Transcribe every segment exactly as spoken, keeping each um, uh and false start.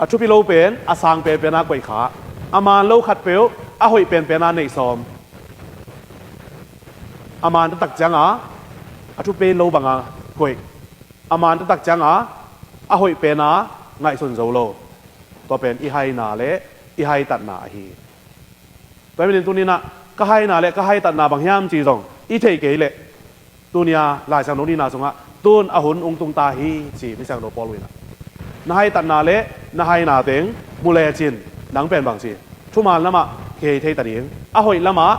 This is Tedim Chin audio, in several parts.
A thupi lo pen a sang penpen a koih kha. A man lo khatpeuh a hoih penpen a neihsawm. A man taktak cianga a thupi lo banga koih. A man taktak cianga a hoih pena ngaihsun zo lo. Tua pen i haina le i haitatna ahi. Tua hi manin tuninah ka haina le ka haitatna bang hiam ci zong i theih kei leh, tunia Lai Siangtho nihna sungah tun a hun ung tung ta hi ci Misiangtho Paul in ah, na haitatna le na haina teng mu lecin nang pen bang ci, thuman lamah kihei thei ta ding, a hoih lamah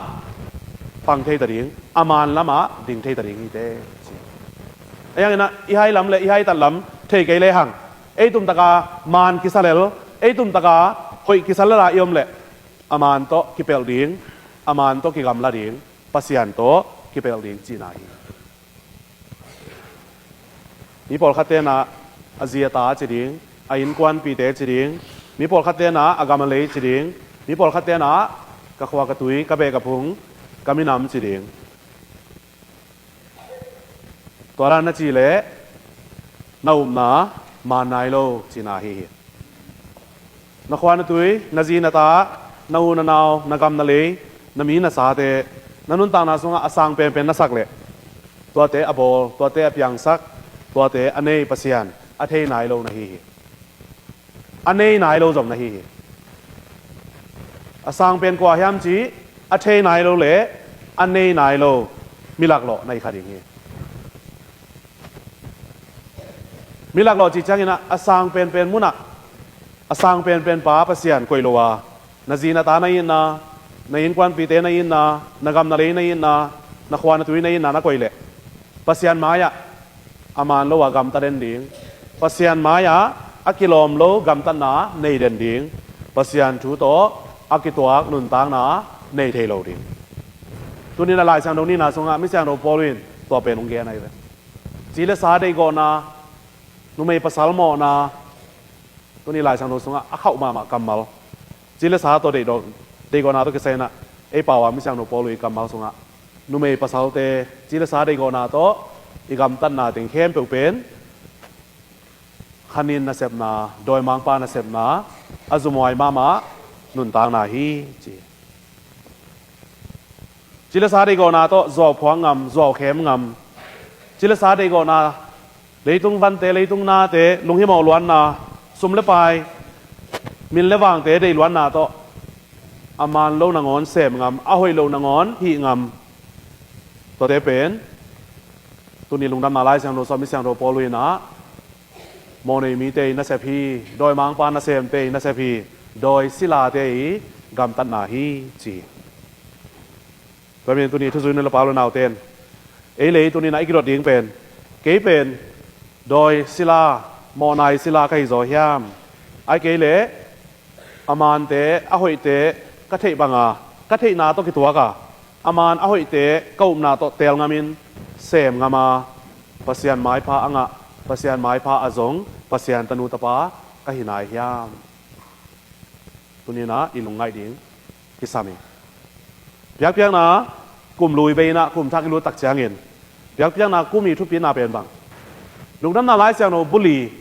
pang thei ta ding, a man lamah ding thei ta ding hi te ci. A hianginah i hai lam le i haitat lam thei kei lehang, ei tumtaka man kisa lel, ei tumtaka hoih kisa lela i om leh, a man tawh kipelh ding, a man tawh kigamla ding, Pasian tawh kipelh ding cihna hi. Mi pawlkhat tenah a zi a ta ci ding, a innkuanpite ci ding, mi pawlkhat tenah a gam a lei ci ding, mi pawlkhat tenah ka khua ka tui, ka beh ka phung, ka minam ci ding. Tua dan na cih leh na upna man nai lo cihna ahi hi. Na khua na tui, na zi na ta, na u na nau, na gam na lei, na mi na sate, na nuntakna sungah a sang penpen na sak leh, tuate a bawl, tuate a piangsak, tuate a nei Pasian a thei nai lo na hi hi. A nei nai lo zong na hi hi. A sang pen kua hiam cih a thei nai lo le a nei nai lo mi laklawh na hi kha ding hi. Mi laklawh cih cianginah a sang penpen munah a sang penpen pa Pasian koih lo a, na zi na ta na itna, na innkuanpite na itna, na gam na lei na itna, na khua na tui na itna na koih leh, Pasian mai-ah a man lo a gamta den ding, Pasian mai-ah a kilawm lo gamtatna nei den ding, Pasian thu tawh a kituak nuntakna nei thei lo ding. Tuninah Lai Siangtho nihna sungah Misiangtho Paul in tua pen hong gen ahi ve. Ci le sa deihgawhna, numei pasal mawhna, tuni Lai Siangtho sungah a khauh mahmah kammal. Ci le sa tawh deihgawh, deihgawhna tawh kisai inah ei pau a Misiangtho Paul i kammal sungah numei pasalte ci le sa deihgawhna tawh i gamtatna teng khempeuh pen khanin nasepna, dawimangpa nasepna, a zumhuai mahmah nuntakna hi ci. Ci le sa deihgawhna tawh zuau phuak ngam, zuau khem ngam. Ci le sa deihgawhna, leitung vante, leitung nate lunghimawh luanna, sum le pai, min le vangte deih luanna tawh a man lo nangawn sem ngam, a hoih lo nangawn hih ngam. Tuate pen tuni Lungdamna Lai Siangtho sungah Misiangtho Paul in ah mawhnei mite i nasep hi, dawimangpa nasemte i nasep hi, dawi silate i gamtatna hi ci hi. Tua hi manin tuni thuzui nu le pa u le naute in ei le ei tuninah i kidot ding pen, kei pen dawi sila, mawhnei sila ka hi zaw hiam? Ahih kei leh a mante, a hoihte ka theih banga, ka theihna tawh kituaka, a man a hoihte ka upna tawh teel ngamin sem ngama, Pasian maipha a ngah, Pasian maipha a zong Pasian tanu tapa ka hi nai hiam? Tuninah i lungngaih ding kisam hi. Biakpiakna kum lui bei inah kum thak i lut tak ciangin biakpiakna kum i thupitna pen bang? Lungdamna Lai Siangtho buli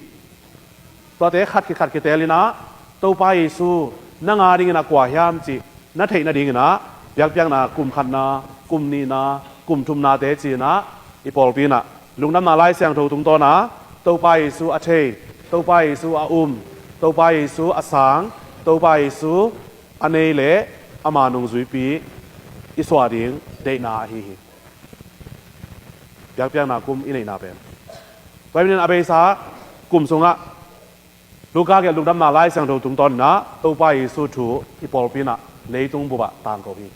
tuate khat khit khat kiteel inah Topa Jesu nang a dinginah kua hiam cih na theih nadinginah biakpiakna kum khatna, kum nihna, kum thumnate ci-inah i pawlpi inah Lungdamna Lai Siangtho tungtawna Topa Jesu a thei, Topa Jesu a um, Topa Jesu a sang, Topa Jesu a nei le ama nungzuipi i suah ding deihna ahi hi. Biakpiakna kum i neihna pen tua hi manin a beisa kum sungah Luka gelh Lungdamna Lai Siangtho tungtawninah Topa Jesu thu i pawlpi inah leitung bupah tangko hi.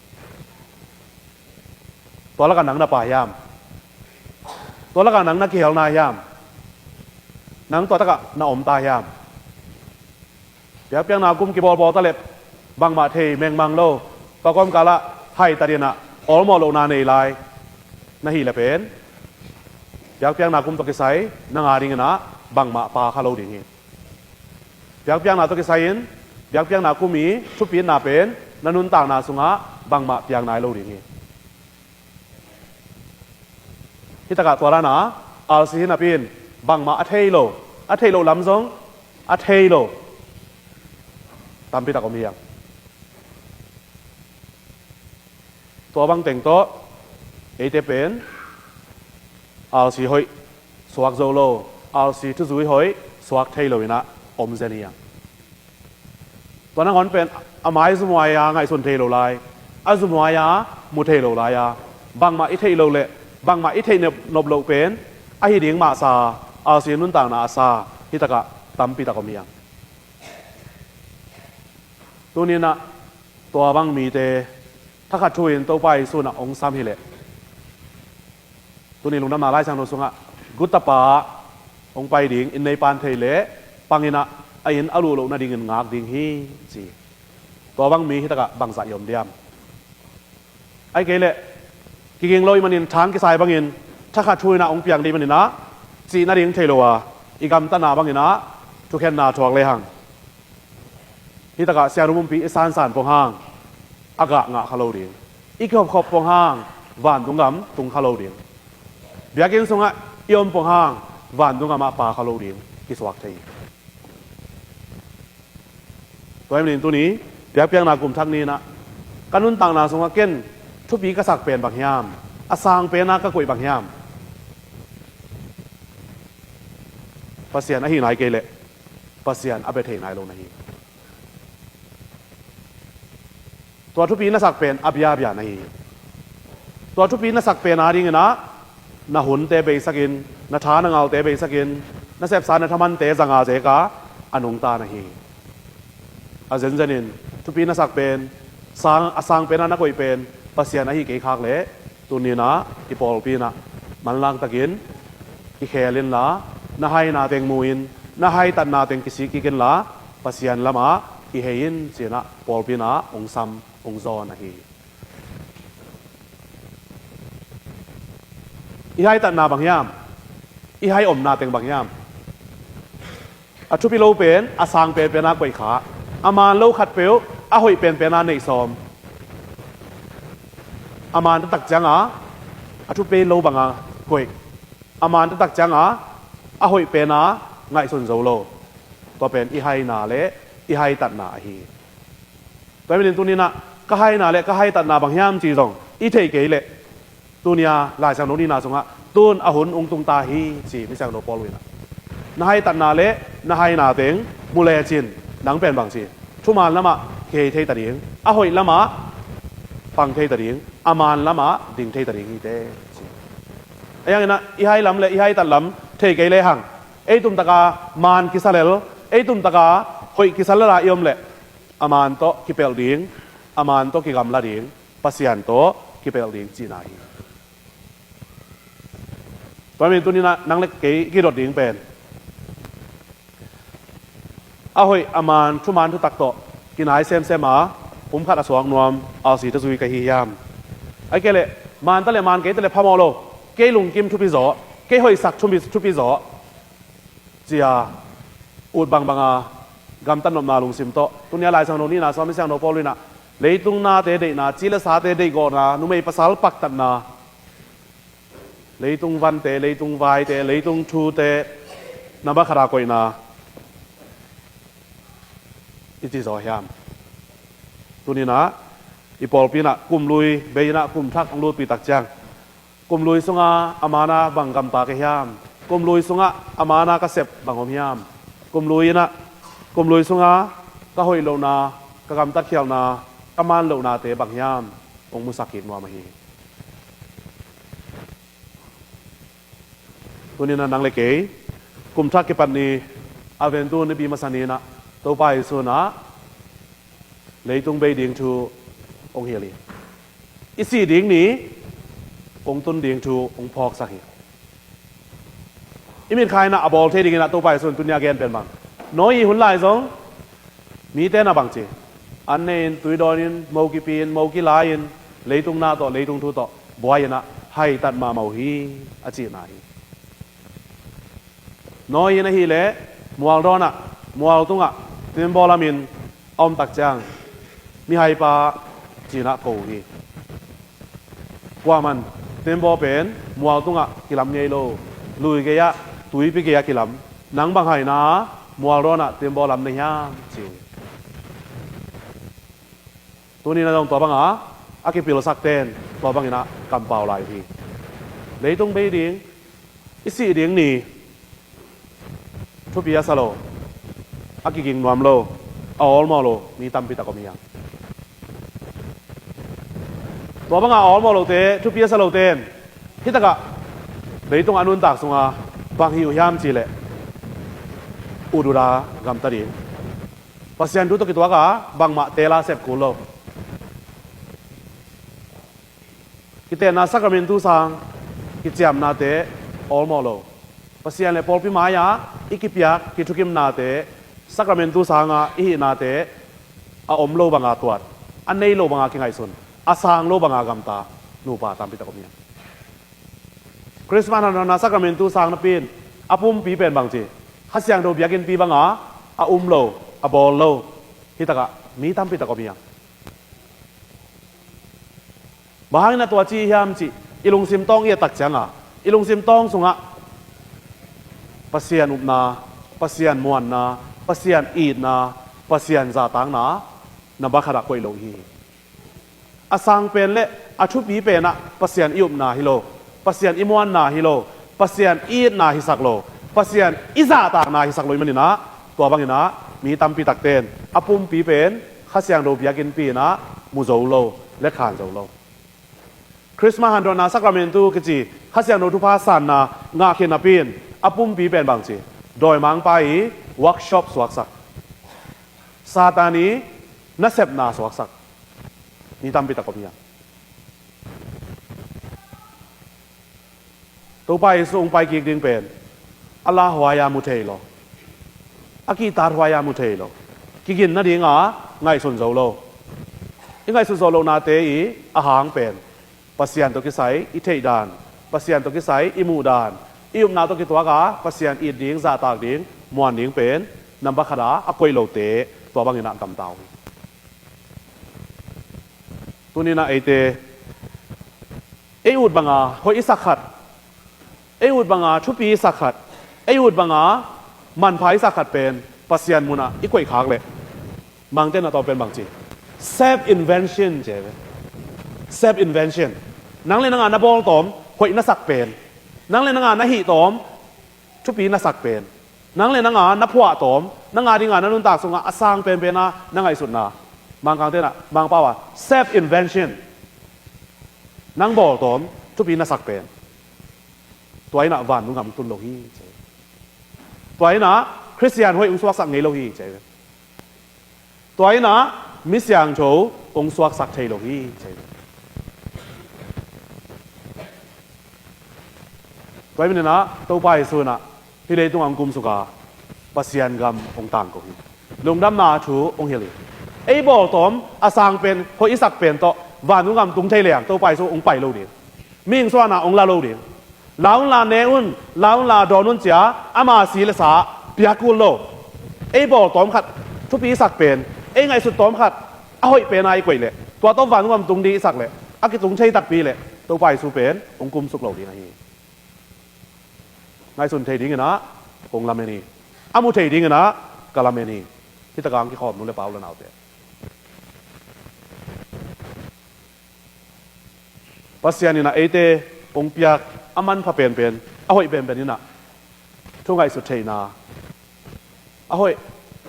Tua lakah nang na pai hiam? Tua lakah nang na kihelna hiam? Nang tua takah na omta hiam? Biakpiakna kum kibawlbawl talep bangmah thei mengmang lo, tua kawmkalah haitatinah awlmawh lohna nei lai na hih le pen biakpiakna kum tawh kisai nang a dinginah bangmah pa kha lo ding hi. Biakpiakna tawh kisai-in biakpiakna kum i thupitna pen na nuntakna sungah bangmah piak nai lo ding hi. Hitakah tua dana alsi hi napi-in bangmah a thei lo, a theih loh lam zong a thei lo, tampitak om hi hang. Tua bang teng tawh eite pen R C hoih suak zo lo, R C thuzui hoih suak thei lo in ah om zen hi hang. Tua nangawn pen a mai zumhuai-a ngaihsun thei lo lai, a zumhuai-a mu thei lo lai-a, bangmah i theih loh le bangmah i theih nop, nop loh pen ahi ding mah sa, R C nuntakna a sa, hi takah tampitak om hi hang. Tuni in ah tua bang mite thakhat thu-in Topa Jesu in ah hong sam hi leh, tuni lungdamna Lai Siangtho sungah guttapa hong pai ding, inn neipan thei leh pang in ah a inn a luh loh nadingin ngak ding hi, ci. Tua bang mi hi takah bangzah i om diam? Ahih kei leh kiging lo ahih manin, thang kisai bangin thakhat thu-in ah hong piang ding ahih manin ah cih nading thei lo a, i gamtatna bangin ah thukhenna thuak lehang, hi takah siangtho pumpi i sansan pong hang a gah ngah kha lo ding, i kihopkhop pong hang vantung gam tung kha lo ding, biakinn sungah i om pong hang vantung gamah pha kha lo ding kisuak thei hi. Tua ahih manin tuni biakpiakna kum thak ni-in ah ka nuntakna sungah ken thupi ka sak pen bang hiam? A sang pen a ka koih bang hiam? Pasian ahi nai kei leh Pasian a bia thei nai lo na hi. Tua thupi na sak pen a biabia na hi. Tua thupi na sak pen adingin ah na hunte beisakin, na tha na ngalte beisakin, na sepsa na thamante zanga zeka a nungta na hi. A zenzenin thupi na sak pen, sang, a sang pen a na koih pen Pasian ahi kei khak leh, tuni-in ah i pawlpi in ah manlangtakin kikhel inla, na haina teng mu-in, na haitatna teng kisik kik inla, Pasian lamah kihei in, ci-in ah pawlpi in ah hong sam, hong zawn ahi hi. I haitatna bang hiam? I hai omna teng bang hiam? A thupi lo pen a sang penpen a koih kha. A man lo khatpeuh a hoih penpen a neih sawm. A man taktak cianga a thupi lo banga koih, a man taktak cianga a hoih pen a ngaihsun zo lo. Tua pen i haina le i haitatna ahi hi. Tua ahih manin tuni-in ah ka haina le ka haitatna bang hiam ci zong i theih kei leh, tuni-a Lai Siangtho nihna sungah, tun a hun hong tung ta hi, ci mi siangtho Paul in ah. Na haitatna le na haina teng mu lecin, nang pen bang ci, thuman lamah kihei thei ta ding, a hoih lamah pang thei ta ding, a man lamah ding thei ta ding hi teh, ci. A hi hangin ah i hai lam le i haitat lam thei kei lehang, ei tumtaka man kisa lel, ei tumtaka hoih kisa lel a i om leh, a man tawh kipelh ding, a man tawh kigamla ding, Pasian tawh kipelh ding cihna hi. Tua ahih manin tuni-in ah nang le kei kidot ding pen, a hoih a man, thuman thutak tawh kinai semsem a, pumkhat a suak nuam, alsi tawh zui ka hi hiam? Ahih kei leh man ta le man kei ta le phamawh lo, kei lungkim thupi zaw, kei hoihsak thupi, thupi zaw, ci-a ut bangbang a gamtat nopna lungsim tawh, tuni-a Lai Siangtho nihna sungah mi siangtho Paul in ah, leitung nate deihna, ci le sate deihgawhna, numei pasal paktatna, leitung vante, leitung vaite, leitung thute, nambat khat a koihna i ci zaw hiam? Tuni-in ah i pawlpi in ah kum lui bei in ah kum thak hong lutpih tak ciang, kum lui sungah a man a bang gamta ka hiam? Kum lui sungah a man a ka sep bang om hiam? Kum lui in ah, kum lui sungah ka hoih lohna, ka gamtat khialhna, ka man lohnate bang hiam? Hong musak kik nuam ahi hi. Tuni-in ah nang le kei kum thak kipat ni, Advent tu nipi masa ni-in ah Topa Jesu in ah leitung bei ding thu hong hilh hi. I sih ding ni hong tun ding thu hong phawksak hi. I mitkha in ah a bawl thei dingin ah Topa Jesu in tuni-a gen pen bang, Noah hun lai zong mite na bang ci, an ne-in, tui dawn-in, mo kipi-in, mo kila-in, leitung na tawh, leitung thu tawh buai-in ah haitat mahmah uh hi, a cihna hi. Noah in ahih leh mual dawn ah, mual tungah, tembaw lamin a om tak ciang, mihaipa ci-in ah ko uh hi. Kuaman tembaw pen mual tungah kilam ngei lo, lui gei-ah, tuipi gei-ah kilam. Nang bang haina mual dawn ah tembaw lam na hiam, ci uh hi. Tuni-in a dong tua banga a kipilsakte in tua bangin a kampau lai uh hi. Leitung bei ding, i sih ding ni, thupi a sa lo, a kiging nuam lo, a awlmawh lo mi tampi tak om hi hang. Tua banga a awlmawh lote, thupi a sa lote in hih takah leitungah a nuntak sunga bang hi uh hiam cih leh, ut ut a gamta ding, Pasian thu tawh kituak a bangmah teel a sep kul lo. Kitenna sakramentu sang kiciamnate awlmawh lo. Pasian le pawlpi mai-ah i kipiak kithukimnate, sakramentu sanga i hihnate a om lo banga tuat, a nei lo banga kingaihsun, a sang lo banga gamta nupa tampi tak om hi hang. Christmas hanthawnna sakramentu sang napi in a pumpi pen bangci, Kha Siangtho biakinnpi banga a um lo, a bawl lo, hih takah mi tampi tak om hi hang. Bang hangin a tua ci hiam cih i lungsim tawng i et tak cianga, i lungsim tawng sungah Pasian upna, Pasian muanna, Pasian itna, Pasian zahtakna, nambat khatah koih lo hi. A sang pen le a thupi penah Pasian i upna hi lo, Pasian i muanna hi lo, Pasian i itna hisak lo, Pasian i zahtakna hisak lo ahih maninah, tua banginah mi tampi takte in a pumpi pen Kha Siangtho biakinnpi inah mu zo lo, letkhan zo lo. Christmas hanthawnna sakramentu kici Kha Siangtho thupha sanna ngahkhiatna pi in a pumpi pen bangci, dawimangpa i workshop suaksak, Satan i nasepna suaksak mi tampi tak om hi hang. Topa Jesu hong paikik ding pen a lauhuai-a mu thei lo, a kihtathuai-a mu thei lo, kigin nadinga ngaihsun zo lo. I ngaihsun zo lohnate i a hang pen Pasian tawh kisai i theih dan, Pasian tawh kisai i muh dan, i upna tawh kituaka Pasian it ding, zahtak ding, muan ding pen nambat khata a koih lote, tua banginah gamta uh hi. Tuninah eite ei ut banga hoih i sak khat, ei ut banga thupi i sak khat, ei ut banga manpha i sak khat pen Pasian munah i koihkhak leh, Mangte na tawh pen bangci, self invention ci ve. Self invention. Nang le nanga na bawl tawm hoih na sak pen, nang le nanga na hih tawm thupi na sak pen, nang le nanga na phuah tawm, nanga dinga na nuntak sungah a sang penpena na ngaihsutna, Mangkangte na, Mangpau a self invention. Nang bawl tawm thupi na sak pen, tua innah vantung gam tun lo hi ci. Tua innah Khristian hoih hong suaksak ngei lo hi ci. Tua innah mi siangtho hong suaksak thei lo hi ci. Tua hi maninah Topa Jesu innah hih leitungah hong kumsuka Pasian gam hong tangko hi. Lungdamna thu hong hilh hi. Ei bawl tawm a sang pen, hoih i sak pen tawh vantung gam tung thei leng Topa Jesu hong pai lo ding. Mihing suahna hong la lo ding. La unla ne un, la unla dawn un cia ama si le sa piak kul lo. Ei bawl tawm khat, thupi i sak pen, ei ngaihsut tawm khat a hoih pena i koih leh, tua tawh vantung gam tung ding i sak leh, a kitung thei takpi leh Topa Jesu pen hong kumsuk lo ding ahi. Ngaihsun thei dinginah kong lamen hi. A mu thei dinginah ka lamen hi. Hih takah hong kikhawm nu le pa u le naute, Pasian innah eite hong piak a manpha penpen, a hoih penpen innah thu ngaihsut theihna, a hoih,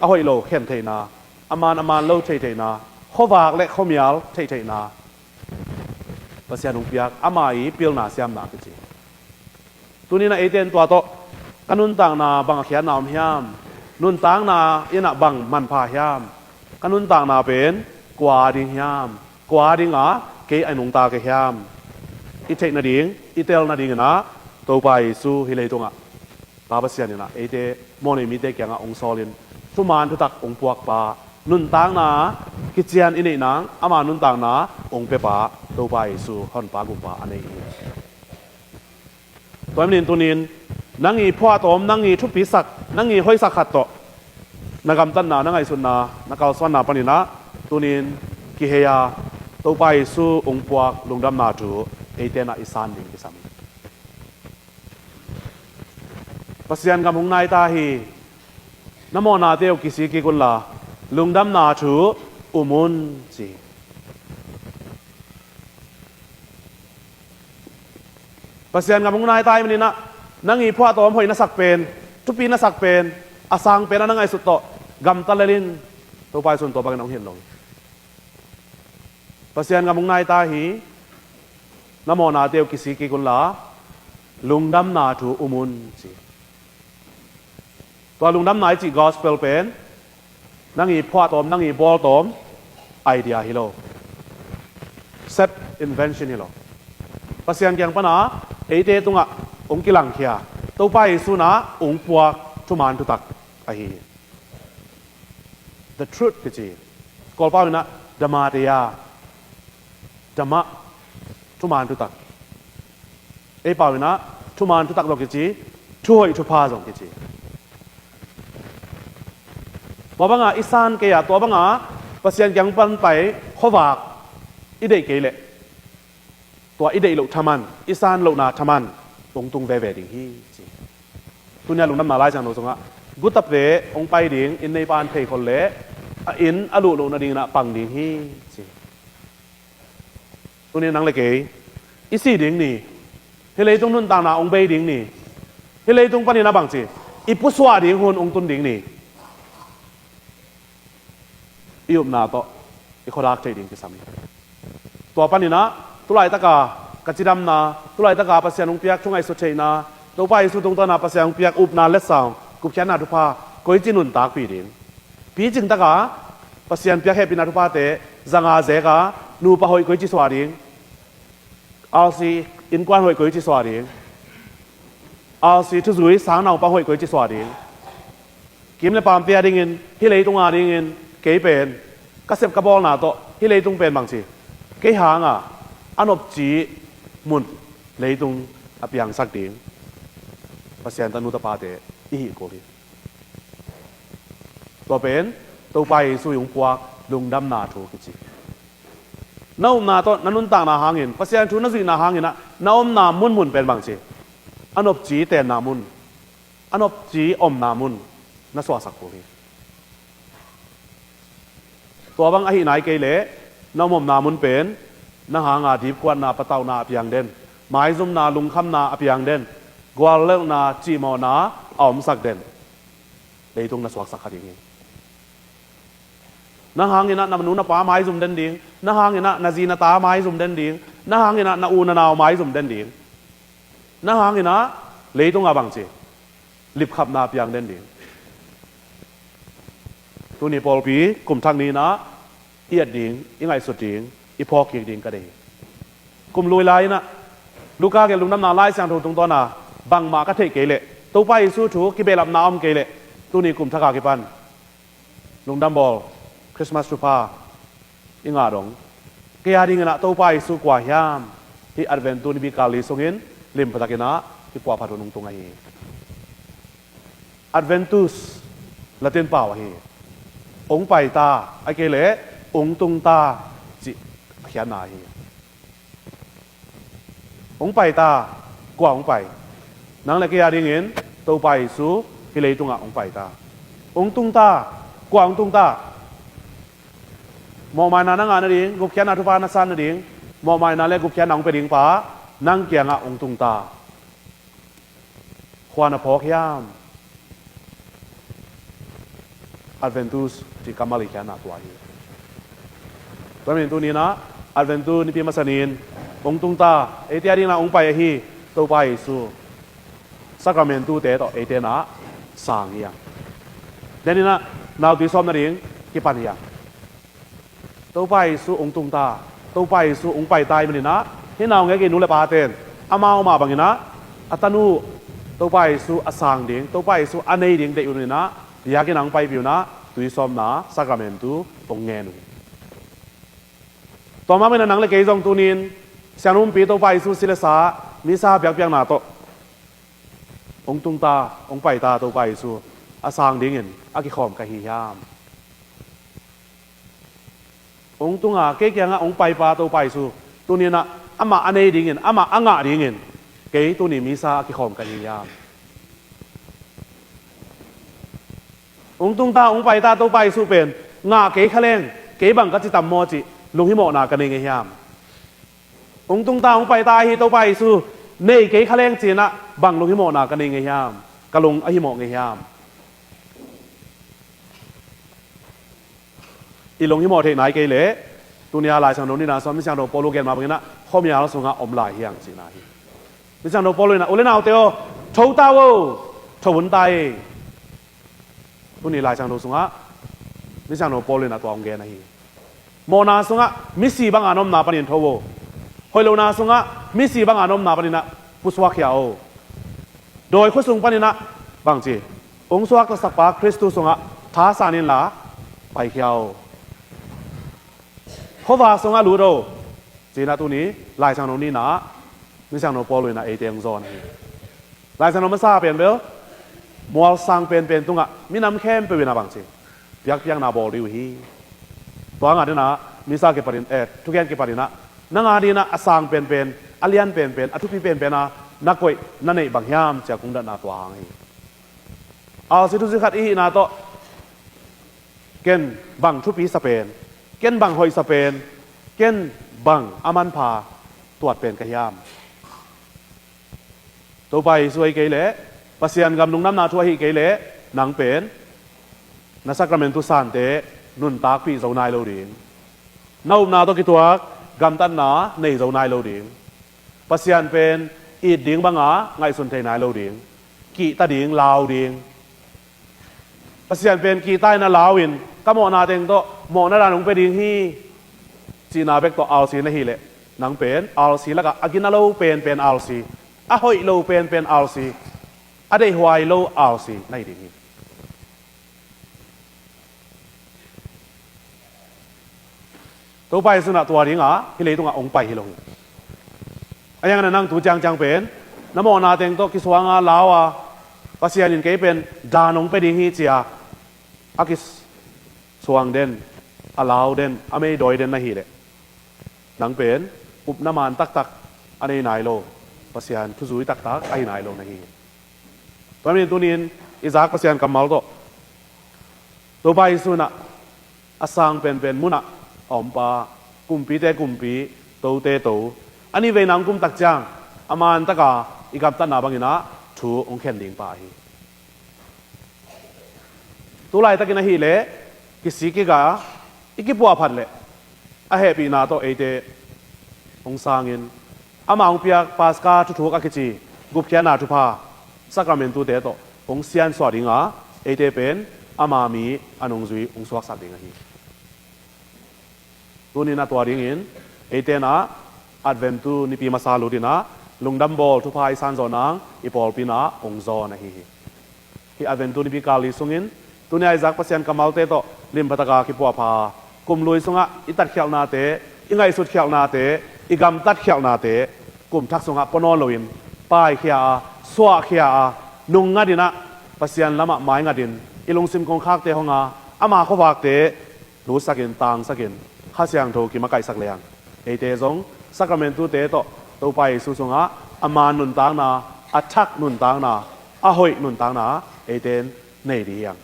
a hoih lo khen theihna, a man a man lo thei theihna, khuavak le khuamial thei theihna Pasian hong piak ama i pilna siamna kici. Tuninah eite in tua tawh ka nuntakna bang a khiatna om hiam? Nuntakna innah bang manpha hiam? Ka nuntakna pen kua a ding hiam? Kua a dinga kei a nungta ka hiam? I theih nading, i tel nadinginah Topa Jesu hih leitungah Pa Pasian innah eite mawhnei mite kiangah hong sawlin thuman thutak hong puakpa, nuntakna kician i neih nang, ama nuntakna hong piapa Topa Jesu Honpa Gumpa a nei hi. Tua hi manin tunin nang i phuahtawm, nang i thupisak, nang i hoihsak khat tawh na gamtatna, na ngaihsutna, na kalsuanna paninah tunin kihei a Topa Jesu hong puak lungdamna thu eite innah i san ding kisam hi. Pasian gam hong nai ta hi. Na mawhnate uh kisik kik unla lungdamna thu um un ci. Pasian gam hong nai ta ahih manin ah, nang i phuahtawm hoih na sak pen, thupi na sak pen, a sang pen a na ngaihsut tawh gamta lel in, Topa Jesu in tua bangin hong hilh lo hi. Pasian gam hong nai ta hi. Na mawhnate uh kisik kik unla, lungdamna thu um un, ci. Tua lungdamna i cih gospel pen nang i phuahtawm, nang i bawltawm idea hi lo. Set invention hi lo. Pasian kiang pana eite tungah hong kilangkhia, Topa Jesu in ah hong puak thuman thutak ahi hi. The truth kici. Kawlpau in ah dhamma deya. Dhamma, thuman thutak. Ei pau in ah thuman thutak zong kici, thuhoih thupha zong kici. Tua banga i san kei a, tua banga Pasian kiang pan pai khuavak i deih kei leh, tua i deih loh thaman, i san lohna thaman hong tung veve ding hi, ci. Tunia lungdamna Lai Siangtho sungah, gutate hong pai ding, inn neipa in theikhol leh a inn a luh loh nadingin ah pang ding hi, ci. Tuni nang le kei i sih ding ni. Hih leitung nuntakna hong bei ding ni. Hih leitung panin a bangci, i pusuah ding hun hong tun ding ni. I upna tawh i khuadak theih ding kisam hi. Tua panin ah, tulaitaka ka cidamna, tulaitaka Pasian hong piak thu ngaihsut theihna, Topa Jesu tungtawna Pasian hong piak upna letsong, gupkhiatna thupha, koici nuntakpih ding. Picing taka Pasian piak hehpihna thuphate zanga zeka, nupa hoih koici suah ding, R C innkuan hoih koici suah ding, R C thuzui sang naupang hoih koici suah ding, kim le paamte a dingin, hih leitung a dingin, kei pen ka sep ka bawlna tawh hih leitung pen bangci, kei hanga a nopci mun leitung a piangsak ding Pasian tanu tapate i hih kul hi. Tua pen Topa Jesu i hong puak lungdamna thu kici. Na upna tawh na nuntakna hangin, Pasian thu na zuihna hangin ah na omna munmun pen bangci, a nopci tenna mun, a nopci omna mun na suahsak kul hi. Tua bang ahi nai kei leh, na om omna mun pen na hanga dipkuatna, patauhna a piang den, maizumna, lungkhamna a piang den, guallelhna, cihmawhna a omsak den leitung na suaksak kha ding hi. Na hangin ah na nu na pa maizum den ding, na hangin ah na zi na ta maizum den ding, na hangin ah na u na nau maizum den ding, na hangin ah leitung a bangci lipkhapna piang den ding. Tuni pawlpi kum thak ni-in ah i et ding, i ngaihsut ding, i phawk kik ding ka deih hi. Kum lui lai-in ah Luka gelh Lungdamna Lai Siangtho tungtawna bangmah ka theih kei leh, Topa Jesu thu kibehlapna om kei leh, tuni kum thak a kipan lungdam bawl, Christmas thupha i ngah dong. Kei a dingin ah Topa Jesu kua hiam, hih Adventu nipi kal li sungin lim pha takin ah kipuahphat hun hong tung ahi hi. Adventus Latin pau ahi hi. Hong pai ta, ahih kei leh hong tung ta cih a khiatna ahi hi. Hong pai ta, kua hong pai? Nang le kei a dingin Topa Jesu hih leitungah hong pai ta. Hong tung ta, kua hong tung ta? Mawhmaina na ngah nading, gupkhiatna thupha na san nading, mawhmaina le gupkhiatna hong pia ding pa nang kiangah hong tung ta. Khuan a phawk hiam? Adventus cih kammal i khiatna tua hi. Tua manin tuni-in ah Adventu nipi masa ni-in hong tung ta, eite a dingin ah hong pai ahi Topa Jesu. Sacramentu-te tawh eite in ah sang hi hang. Denin ah nautui sawm nading kipan hi hang. Topa Jesu hong tung ta, Topa Jesu hong pai ta ahih manin ah, hih naungek i nu le pate in amau mah bangin ah a tanu Topa Jesu a sang ding, Topa Jesu a nei ding deih uh manin ah, biakinn ah hong paipih un ah, tui sawmna, sacramentu hong ngen uh hi. Tua mah bangin ah nang le kei zong tuni-in siangtho pumpi Topa Jesu si le sa, missa biakpiakna tawh hong tung ta, hong pai ta Topa Jesu, a sang dingin a kikhawm ka hi hiam? Hong tung a, kei kiangah hong paipa Topa Jesu, tuni-in ah amah a nei dingin, amah a ngah dingin kei tuni missa a kikhawm ka hi hiam? Hong tung ta, hong pai ta Topa Jesu pen ngah kei kha leng, kei bang ka ci tam maw cih lunghimawhna ka nei ngei hiam? Hong tung ta, hong pai ta ahi Topa Jesu, Nei kei kha leng cinah bang lunghimawhna ka nei ngei hiam? Ka lung a himawh ngei hiam? I lunghimawh theih nai kei leh, tuni-a Lai Siangtho nihna sungah Misiangtho Paul in gen mah banginah khuamial sungah om lai hi hang cihna hi. Misiangtho Paul inah, u le naute aw, tho ta uh, tho hun ta hi. Tuni Lai Siangtho sungah Misiangtho Paul inah tua hong gen ahi. Mawhna sungah misi banga na omna panin tho uh. Hoih lohna sungah misi banga na omna paninah pusuak khia uh. Dawi khuasung paninah bangci, hong suaktasak pa Khristu sungah thasan inla paikhia uh. Khuavak sungah lut uh, cinah tuni Lai Siangtho nihna-ah Misiangtho Paul inah eite hong zawn ahi. Lai Siangtho masa pen bel mualsang penpen tungah minam khempeuh inah bangci, biakpiakna bawl ding uh hi. Tua ngah dinah misa kipatin, eh, thugen kipatinah nang a dinah a sang penpen, a lian penpen, a thupi penpen a na koih na neih bang hiam ci-a kong dotna tua hang hi. Alsi thuzui khat i hihna tawh ken bang thupi sa pen, ken bang hoih sa pen, ken bang a manpha tuat pen ka hiam? Topa Jesu ahi kei leh, Pasian gam lungdamna thu ahi kei leh, nang pen na sakramentu sante nuntakpih zo nai lo ding. Na upna tawh kituak gamtatna nei zo nai lo ding. Pasian pen it ding banga ngaihsun thei nai lo ding. Kihta ding, lau ding. Pasian pen kihta in a lau in, ka mawhna teng tawh mawhna dan hong pia ding hi cihna bek tawh alsi na hih leh, nang pen alsi lakah a gina lo penpen alsi, a hoih lo penpen alsi, a deihhuai lo alsi na hi ding hi. Topa Jesu inah tua dinga hih leitungah hong pai hi lo hi. A hiangin a nang tu ciangciang pen na mawhna teng tawh kisuanga lau a, Pasian in kei pen dan hong pia ding hi ci-a a kisuang den, a lau den, a meidawi den na hih leh, nang pen upna man taktak a nei nai lo, Pasian thuzui taktak a hi nai lo na hi hi. Tua manin tunin i zak Pasian kammal tawh, Topa Jesu inah a sang penpen munah a ompa, kumpite kumpi, tote to, a nihveina hong kum tak ciang a man taka i gamtatna banginah thu hong khen ding pa ahi. Tulaitakin ahih leh kisik kiga i kipuahphat leh a hehpihna tawh eite hong sangin, ama hong piak Paska thuthuk a kici gupkhiatna thupha sakramentute tawh hong siansuah dinga eite pen ama mi a nungzui hong suaksak ding ahi. Tuninah tua dingin eite inah Adventu nipi masa lutinah lungdam bawl thupha i sanzawh nang i pawlpi inah hong zawn ahi hi. Hih Adventu nipi kal li sungin tuni-a i zak Pasian kammalte tawh limphataka kipuahpha, kum lui sungah i tatkhialhnate, i ngaihsutkhialhnate, i gamtatkhialhnate kum thak sungah pua nawn loin paikhia a, suahkhia a, nungngatinah Pasian lamah maingatin i lungsim kongkhakte honga ama khuavakte lutsakin, tangsakin, Kha Siangtho kimakaihsak leng eite zong sakramentute tawh Topa Jesu sungah a man nuntakna, a thak nuntakna, a hoih nuntakna eite in nei ding hi hang.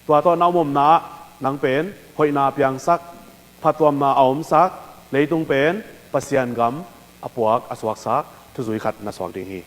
Tua tawh na omomna-ah nang pen hoihna piangsak, phattuamna a omsak, leitung pen Pasian gam a puak a suaksak thuzui khat na suak ding hi.